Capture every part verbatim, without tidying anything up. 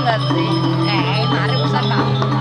Eh, mari wis tak.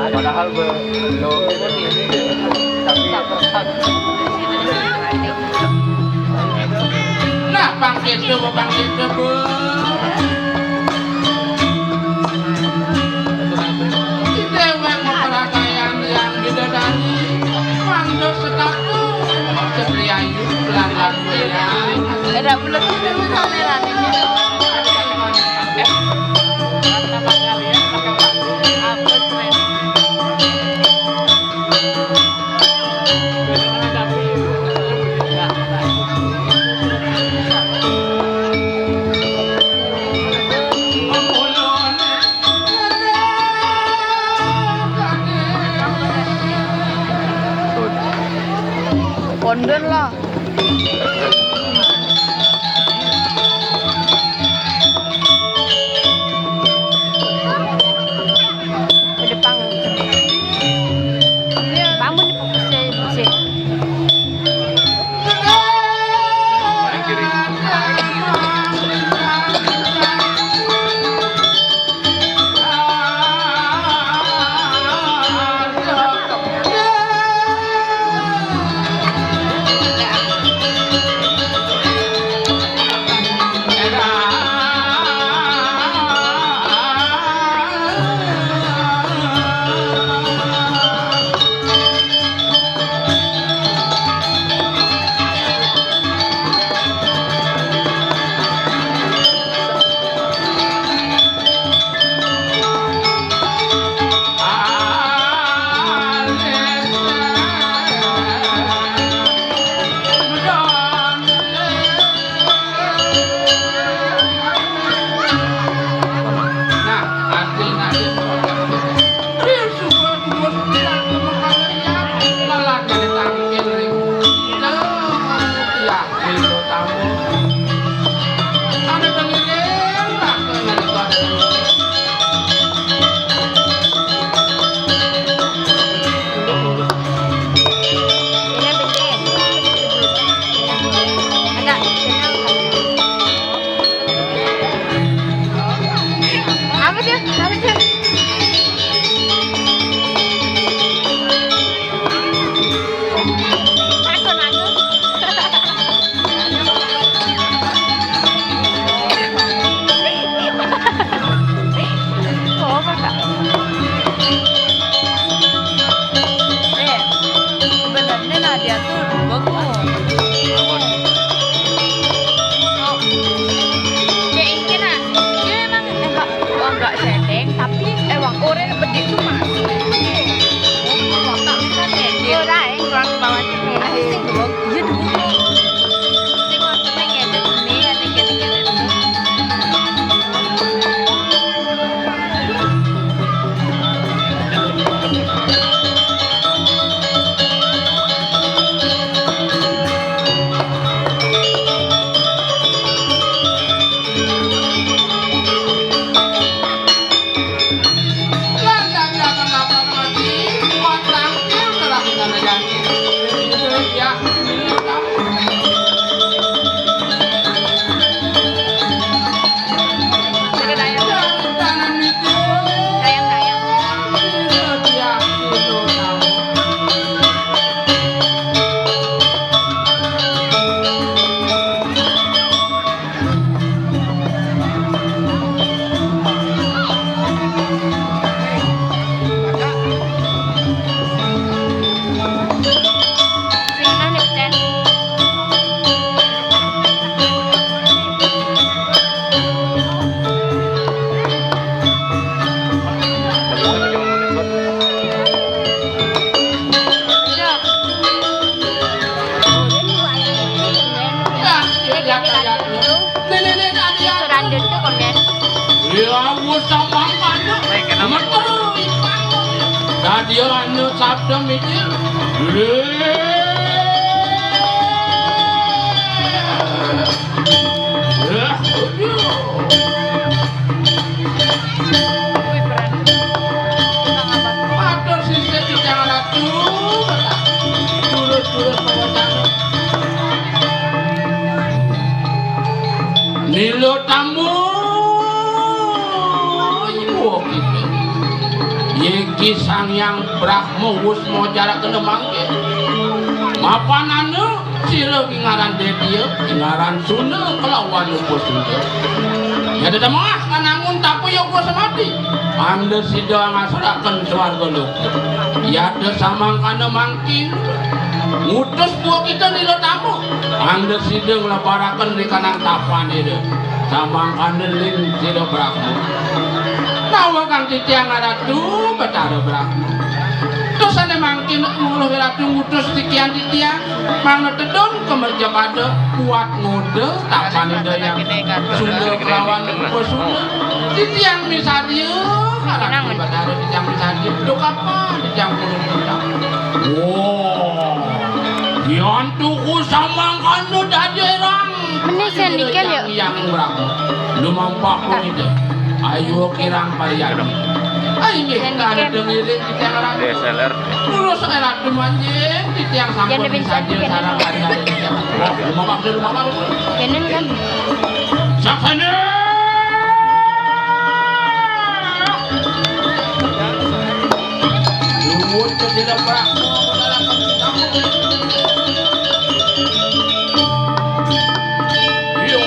Padahal belum ini, tapi nah, pangkit dulu, pangkit dulu. Déwék memperhatian yang bidadari, mangda setatu setriayu lan lan. Ada bulat itu kameranya. Konden lah. Ke depan. Bangun di fokusnya, musik. Paling kiri. Apa tuh? Apa tuh? Takut aku. Oh, apa, Kak? Eh, sebenarnya Nadia tuh bagus. Kayak ini, nah. Dia emang enggak, enggak sedeng, tapi emang orang bedik tuh masuk. Enggak bisa sedeng. Ora, eh, kurang bawah. Ayo, sing dulu. Iya, dulu. Sing maksudnya ngedit, nih, ada ngedit-ngedit. Suranden tuh komen. Ya, wis sampeyan. Metu. Dadi anu sabda mikir. Matur sisip titiang ratu, tulus-tulus pawacana. Nilo tamu, ibu kita. Yeki sang Yang Brahma wus majarakena mangke. Mapanana sira kingaran Dedia, kingaran Sunda kelawan Upasunda. Yada damah nganangun tapa yoga samati. Mangda sida ngasraken swarga loka. Yada samangkana mangkin ngutus buah kita nila tamu. Mangda sida nglebaraken ri kanang tapan ida. Samangkana ling sira Brahma. Nawakang titiang Ratu Betara Brahma. Tusane mangkin muluh Ratu ngutus tikian titiang, mangda tedun ka mercapada kuat ngoda tapan ida yang Sunda kelawan Upasunda. Titiang misadia, Ratu Betara titiang misadia. Duh kapan titiang pulung titiang. Wah, yan tuku samangkana dadi erang. Mene sen nikel, yuk. Yang, yang berapa? Lumampah pun itu. Ayo kirang parian. Ai nggih, kan dengiring titiang Ratu. D S L R. Terus saya Ratu manjing, titiang sampun misadia sareng hari-hari titiang. Lumampah, lumampah. Kenen kan? Saksana. Luwun kedina Prabu dalam kampung. Yo.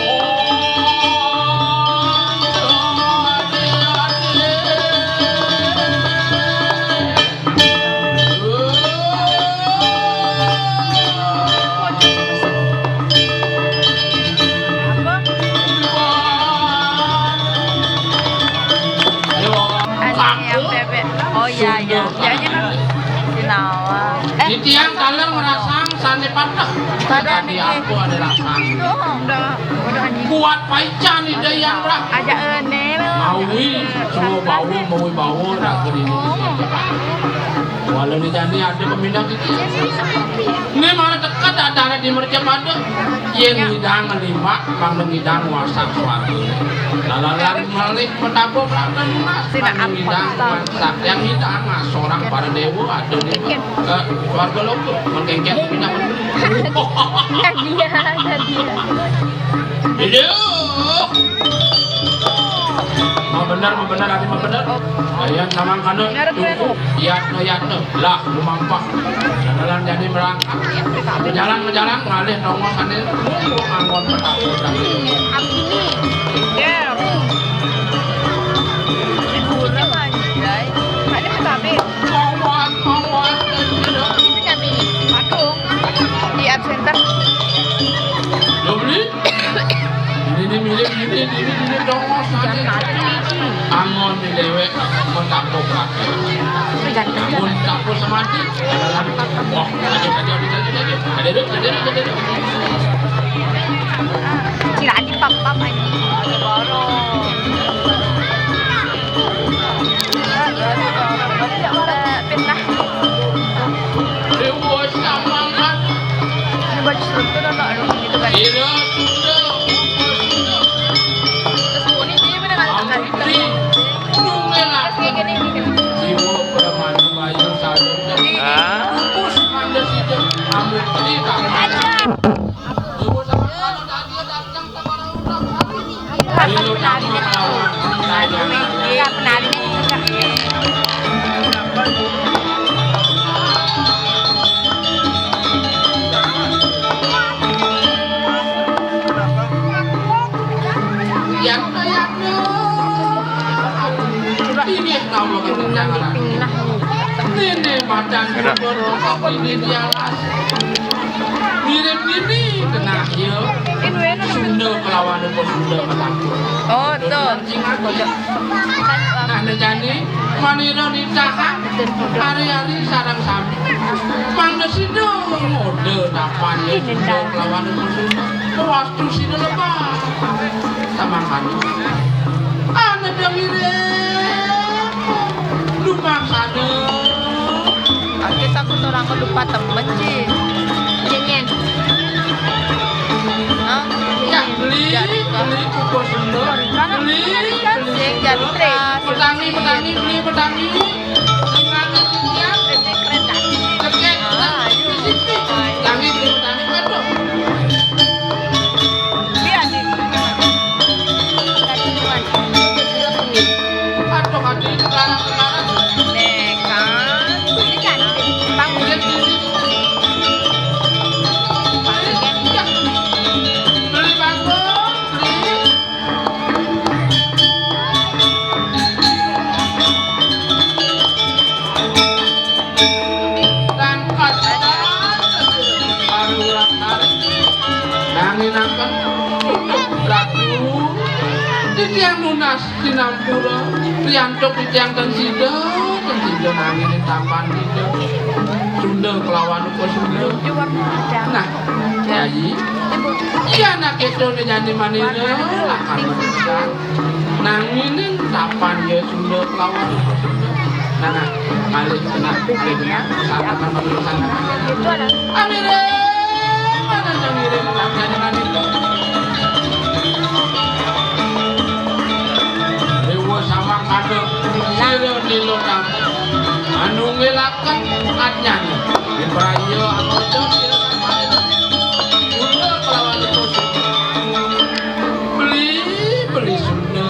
Ada yang bebek. Oh iya, iya. Iya, iya, kan? Sinawa. Eh, titiang taler ngrasang sane pateh. Pada niki. Aku ada rasang. Itu, udah, udah anjing. Kuat paican ida yang rah. Aja ene. Mawi, semua bawa, mawi bawa, raga ini. Walau di jani ada pemindah gitu. Ini malah dekat ada di mercapada. Yen ngidang limbak, mangda ngidang wasak swarga. Lalaran malih petapa prana lunas, mangda ngidang wasak. Yang ngidang ngasorang para dewa ada di, eh, swarga loka. Mengkengkeng pindah. Iya, iya. Aduh. Mau bener, mau bener, ati mau bener. Ayan samangkana tuku, yatna, yatna. Lah, lumampah. Jalan jadi merangkak. Jalan, jalan, ngalih tongos ane. Anggon petapa. Abdi nih. Iya. Hiburan, anjay. Ada petabe. Tongos, tongos. Ini kami patung di Art Center. Lo beli? Ini, ini mirip ini, ini, ini tongos ane. Anggon di dewek, anggon tak koprak. Anggon tak semati. Wah, aja, aja, aja, aja, aja. Ada dulu, ada dulu, ada dulu. Sira di pap-pap anjing. Pindah. Dewa samangkat. Ini baju seruntu dong, dong, gitu kan. Ira Sunda, Sunda. Terus kuning ini bener kan? Amri, nungelaken. Gini, gini, gini. Jiwa Brahmana Bayu Sadar. Hah? Pupus mangda sida. Amri, kang. Dewa samangkat, dia datang. Ini macan ini dia. Mirip ini kenah ya. Sunda kelawan Upasunda ketampur. Oh, tuh. Nah, nejani manira nitahang hari-hari sareng sami. Mangda sida ngoda tapan ya Sunda kelawan Upasunda. Wastu sida lebah. Samangkana. Ana dawire. Lumaksana. Oke, aku tuh orang lupa temen sih. Nyenyen. Hah? Ya, beli, beli kukus dulu. Beli, beli. Sing, jadi tres. Petani, petani, beli petani. Ingat ya. Ini keren kan? Cekek. Ah, ayo. Petani, beli petani. Aduh. Iya, Dik. Aduh, Adi, sekarang, sekarang. Nih, kan. Titiang nunas sinampura, riantuk titiang ten sida, ten sida nanging tapan sida. Sunda kelawan Upa Sunda. Nah, Kyai, iya nak itu ne jani manira, lakar menusan. Nanging tapan ya Sunda kelawan Upa Sunda. Nah, nah, malih kena, malih kena, satapan menusan. Amiring, mana ngiring, tangkane ngadil. Dewa Samangkana, sira nila tamu. Anu ngelaken adnyana. Ibraya angoda sira kaparingan. Sunda kelawan Upa Sunda. Beli, beli Sunda.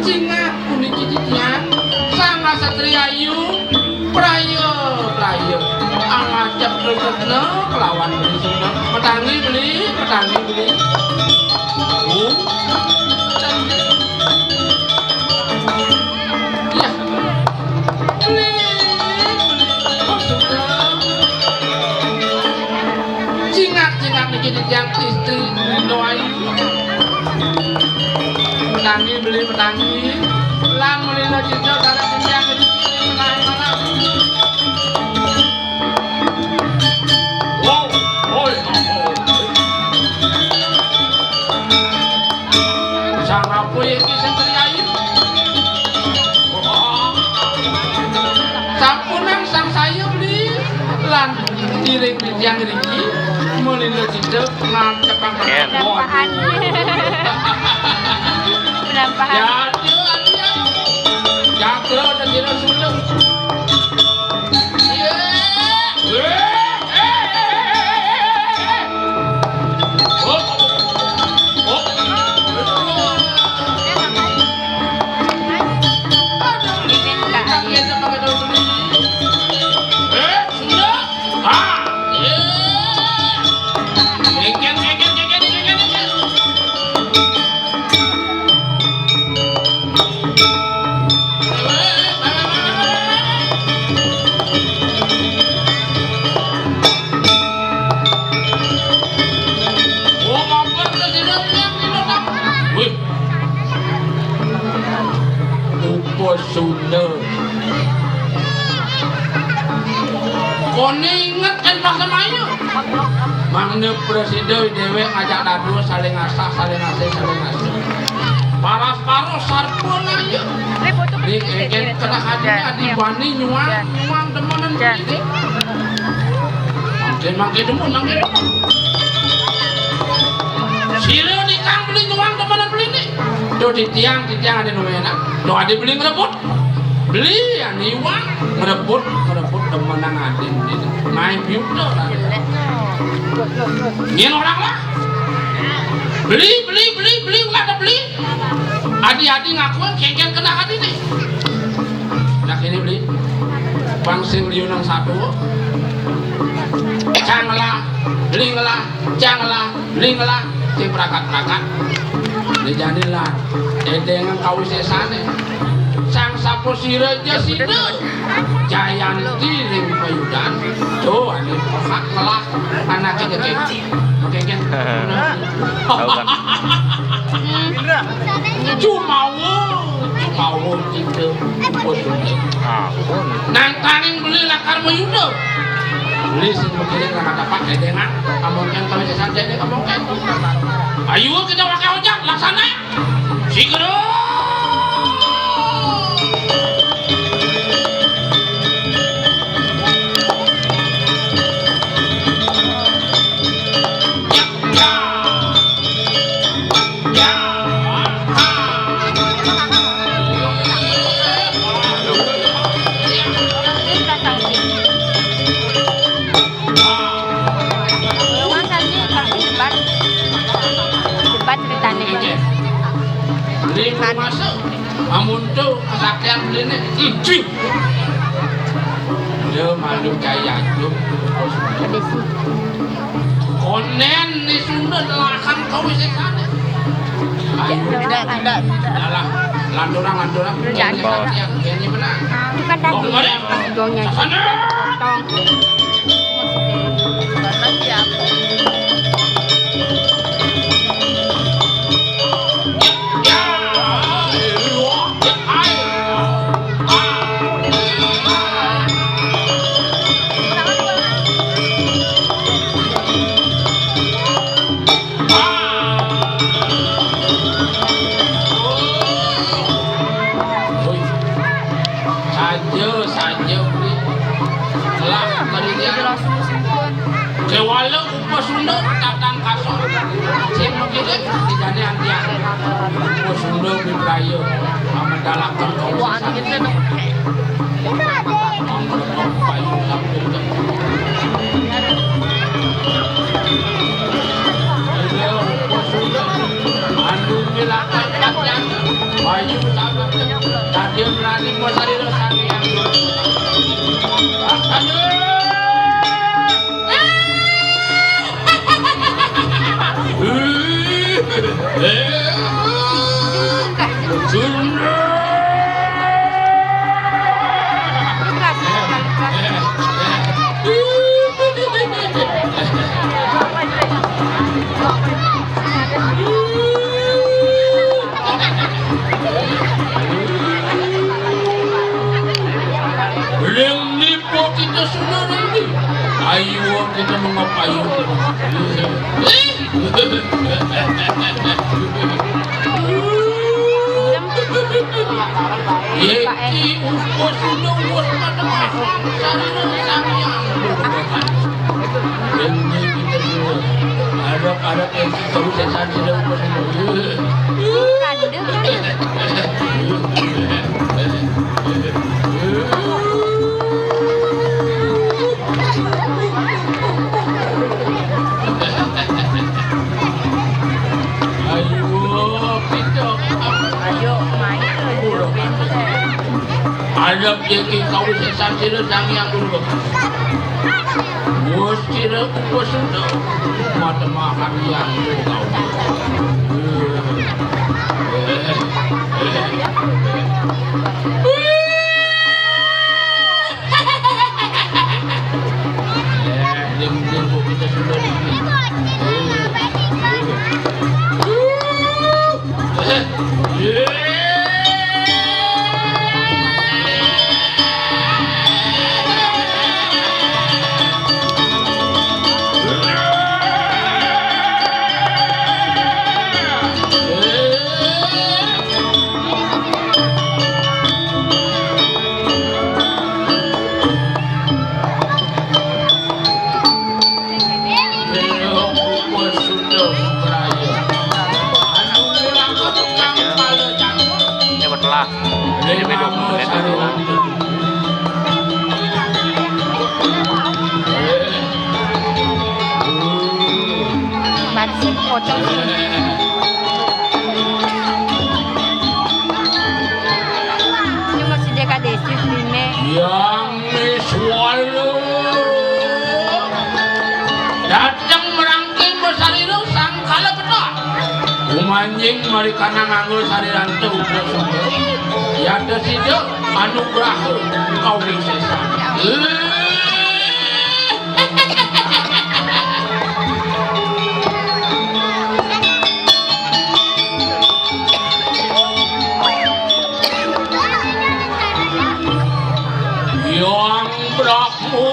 Cingak puniki titiang. Sang Satri Ayu. Praya, praya. Angajep tresna kelawan beli Sunda. Petangi beli, petangi beli. Oh. Iya. Beli, beli. Oh, Sunda. Cingak-cingak niki titiang istri Rino Ayu. Petangi beli petangi. Lan mulina cinta sareng titiang niki menawi malam. Wow, oi, oh, oh. Sang apa iki sing teriayu? Sampunang sang saya beli lan iring titiang ngriki mulina cita ngadepang. Ken. Penampahan. Penampahan. Ya, aduh, aduh, aduh. Jaga dan tidak sulung. Iya. Eh, eh, eh, eh, eh, eh, eh. Oh, oh, oh, oh. Aduh, ini tak kena pakai daun beli. Eh, sudah. Ah, iya. Engken, engken, engken, engken, engken. Oh, mampir ke sini, yang ini, Pak. Wih. Upa Sunda. Kone inget kan pas sama ayu. Mangda prasida dewek ngajak dadua saling asah, saling asih, saling asih. Paras-paros sarpun ayu. Ning engken kena hati adi wani nyuang, nyuang demenan beli ni. Mangkin, mangkin demen, mangkin demen. Sira nikang beli nyuang demenan beli ni. Tuh titiang, titiang ada nu enak. Tuh ada beli ngerebut. Beli ya niwang ngerebut, ngerebut demenan adin ini. Main piuta lah. Nyen orang lah. Beli, beli, beli, beli, ulah ada beli. Adi-adi ngaku kengken kena hati nih. Nah ini beli. Bang sing liunang satu. Cang lah, beli lah, cang lah. Linglah sing prakat-prakat. Né jani lan édéngan kawisésané. Sang sapasira ja sida. Jayanti ring payudan. Tuh, ané pehak ngelah anaké ngecek. Makengken. Tahu kan? Jumawa, jumawa kita. Ampun. Nangkaning beli lakar mayuda. Beli sing makiring lakar dapat édéngan. Amongkén kawé sesantén amongkén. Ayo kita pakai ojek, laksana. Sigra. Ya, ya. Debat ceritané, Bang. Beli masuk, amun tuh kesaktian beliné, ih, cih. Dia malu cai aja. Pedis. Konén di Sunda nelakang kau sing sana. Ayo. Tidak, tidak, tidak. Alah, lanturang, lanturang. Jangan. Kayaknya, kayaknya benar. Itu kan tadi. Oh, kemarin. Gongnya. Sana. Potong. Maksudnya. Batas ya. Ya, ya. Jane antian. Wis ulo wibraya. Mamedalaken kawis. Wah, antian to. Mamedalaken payu sampun. Anu milakan payu sampun. Dadi melani posari sang yang. Aduh. Ring nipu kita sudah ini. Ayo kita mengapa ayo. Iki upo suno wis padha sarana sampeyan. Dene kita suno. Arep-arep yang kita bisa saja upo suno. Kandung. Ayo, pinter. Ayo, main, ayo, pinter. Ayo, piye ki kau sesan sira Sang Hyang Durga. Wes sira wes sudah. Matemahan yang kau. Ini betulan. Ini dua puluh menit betulan. Batik pocong sih. Ini masih D K D C filmnya. Yang Iswara dateng merangke masarira sang kala betok. Umanjing marikana nganggo sariranta uga sumber. Yada sida anugraha kawisesan. Yang Brahma.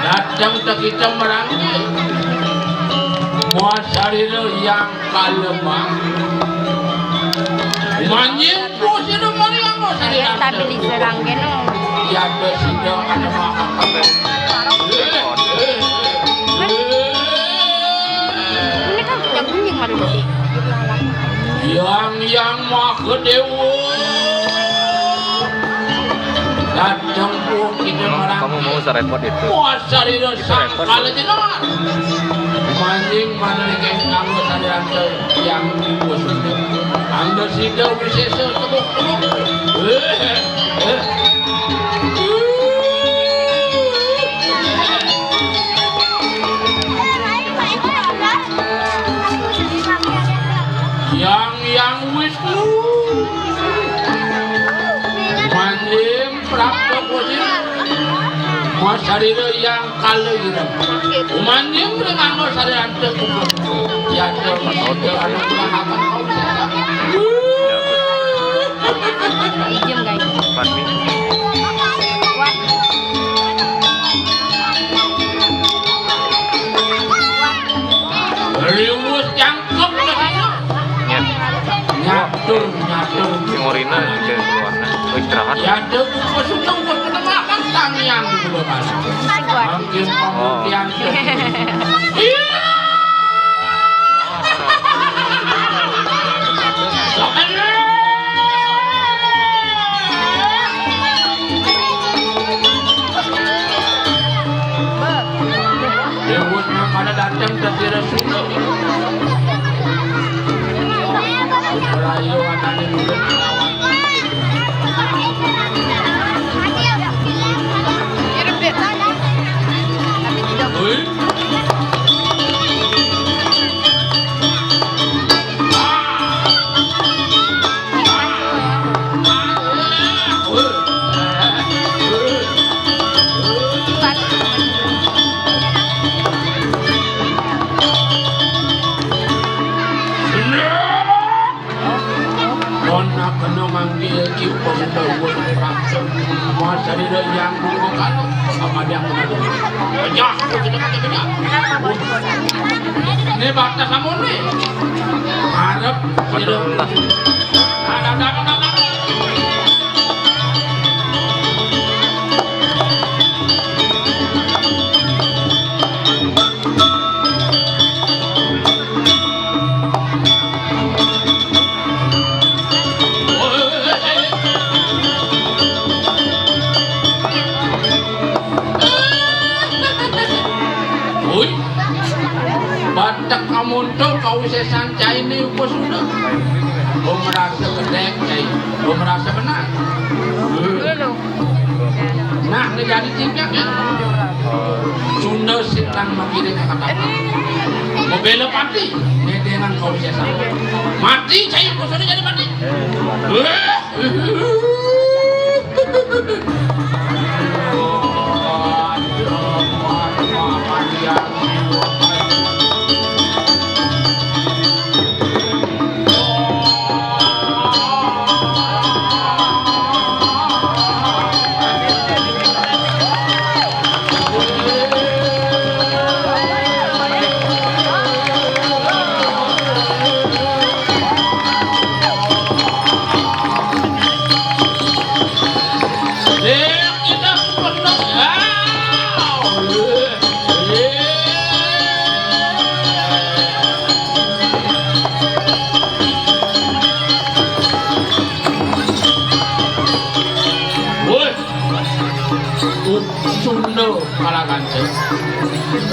Dateng tekita merangke. Muasarira yang kalemah. Manjing pusira mari anggo sarira. Stabilizer anggen, no. Yada sida ada makan. Ini kan punya kuning, Mas. Yang Yang Maha Dewa. Dateng kita marang. Kamu mau serepot itu? Wah, sarira itu repot. Sangkala jenengan. Manjing manah ing kanggo sarira yang diwus. Angga sida wisesa tebuk-tebuk. Eh, eh. Yang Yang Wisnu. Manjing Prapta Puji. Masarira yang kala ireng. Umanjing ring anggo sarira antuk. Yadra masarira anak purahakan. Ijem, guys. Empat minggu. Wah. Riwus cangkem. Nyet. Nyatur, nyatur. Si Morina ke keluarnya. Oh, istirahat. Ya, ada buku sudah, buku sudah makan, Yang di Pulau Bali. Mangkin pembuktian. Iya. Dewa yang pada datang ke Sira Sunda. Rayo anane murid. Kona kena manggil ki upa sida uwun prapta. Masarira yang dua kala, samadang kena dua. Pejah, kita pakai pejah. Ini batas amun ni. Arep sira. Ada, ada, ada, ada. Ui, batek kamuntung kawisesan caine upa sunda. Oh, merasa gedek, cai. Oh, merasa benar. Nah, ne jani tingkat ya. Sunda sing nang makiring kata. Mau bela pati, ne dengan kawisesan. Mati, cai upa sunda jani mati. Wah. Woi, Sunda Kalaganta.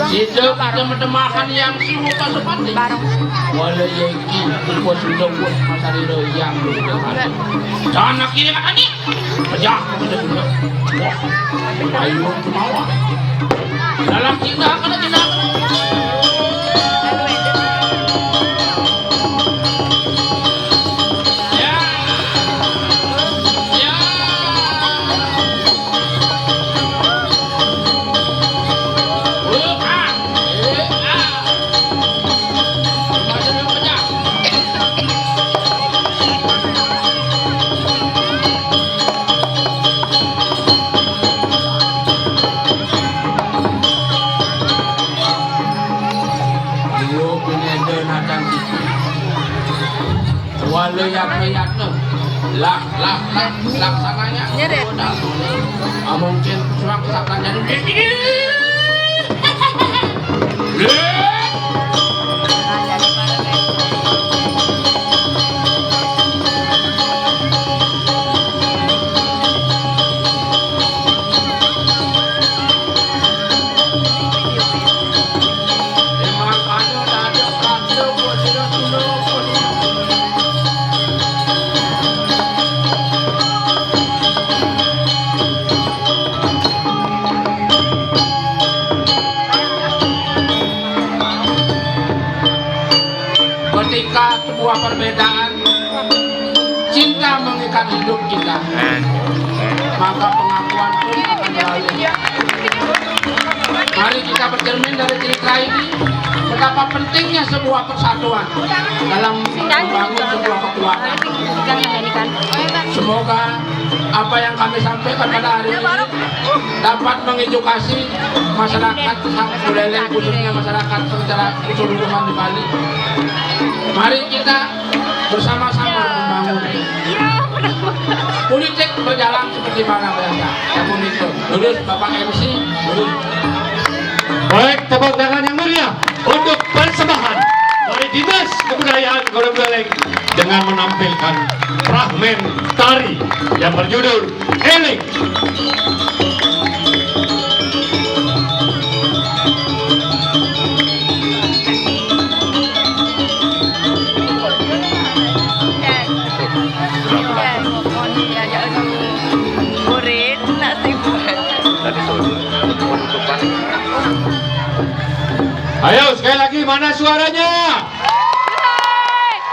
Sida kita metemahan yang siwa pasupati. Wala yeki, upa Sunda pun masarira yang Sunda. Jangan kira katanya. Pejah, pejah, pejah. Wah, ayo, kemauan. Dalam cinta, kalau cinta, kalau. Ya. Ya. Wah, ah. Eh, ah. Iyo, pineda natang siki. Wala yatna-yatna. Lah, lah, lah, laksananya. Iya, deh. Mungkin suang kesaktan jadi. Ketika sebuah perbedaan, cinta mengikat hidup kita. Maka pengakuan pun akan beralih. Mari kita bercermin dari cerita ini, betapa pentingnya sebuah persatuan dalam membangun sebuah kekuatan. Semoga apa yang kami sampaikan pada hari ini dapat mengedukasi masyarakat Buleleng, khususnya masyarakat secara keseluruhan di Bali. Mari kita bersama-sama membangun. Politik berjalan seperti mana biasa. Namun itu, Lulus, Bapak M C, lulus. Baik, tepuk tangan yang meriah untuk persembahan dari Dinas Kebudayaan Kota Buleleng dengan menampilkan fragmen tari yang berjudul Eling. Ayo, sekali lagi, mana suaranya?